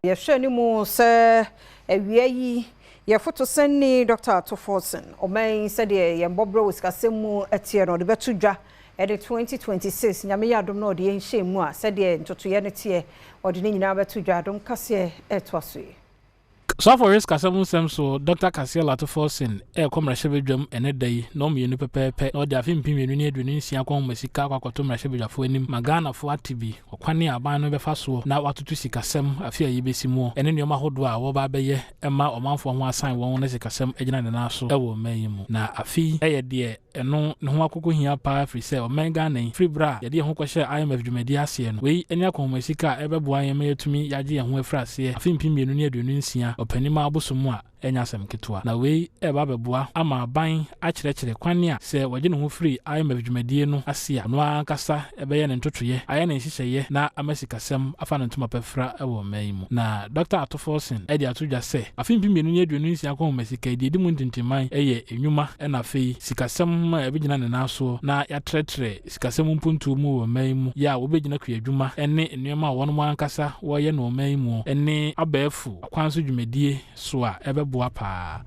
Yɛhwɛ anim sɛ awia yi yɛfoto Dr. Ato Forson ɔman sɛdeɛ yɛn bɔbrɛ wɔ sikasɛm mu ɛteɛ no, ɔde bɛto dwa ɛde 2026. Nyame yɛ adom na ɔde yɛn hyɛ mu a, sɛdeɛ ntotoyɛ no teɛ, ɔde ne nyinaa bɛto dwa. Adom kaseɛ ɛtoa so yi. Soafo risk asɛm nsɛm so, Dr. Cassiel Ato Forson ɛrekɔ mmarahyɛbadwam ɛne da yi na ɔmmienu pɛpɛɛpɛ na ɔde afe 2026 akɔnhoma sika akɔ akɔto mmarahyɛbadwafoɔ anim ma Ghanafoɔ ate bi ɔkwane a aban no bɛfa soɔ na watoto sikasɛm afe a yɛbɛsi mu ɛne nneɛma ahodoɔ a wɔba abɛyɛ ɛma ɔmanfoɔ ho asan wɔn ne sikasɛm agyina ne nan so ɛwɔ ɔman yi mu. Na afe yi ɛyɛ deɛ ɛno ne ho akoko hia paa, firi sɛ ɔman Ghana yi, firi berɛ a yɛde yɛn ho kɔhyɛ IMF dwumadi aseɛ no, wei ne akɔnhoma sika a ɛbɛboa yɛn ma yɛatumi yɛagye yɛn ho afiri aseɛ afe 2026 Ɔpɛnim abosom a ɛnyɛ asɛm ketewa. Na wei ɛba bɛboa ama aban akyerɛkyerɛ kwan a sɛ wɔgye ne ho firi IMF dwumadie no ase a, ɔno ankasa ɛbɛyɛ ne ntotoyɛ, ayɛ ne nhyehyɛeɛ na ama sikasɛm afa ne ntoma pɛfra ɛwɔ ɔman yi mu. Na Dr. Ato Forson ɛde ato dwa sɛ afe 2026 akɔnhoma sika yi deɛ ɛdi mu ntintimman ɛyɛ enwuma, ɛna afei sikasɛm a ɛbɛgyina ne nan soɔ na yɛatrɛtrɛ sikasɛm mpuntuo mu wɔ ɔman yi mu, yɛ a wɔbɛgyina kuadwuma ɛne nneɛma a wɔn ankasa wɔyɛ no ɔman yi mu ɛne abɛɛfo akwan so dwumadie so a ɛbɛboa paa.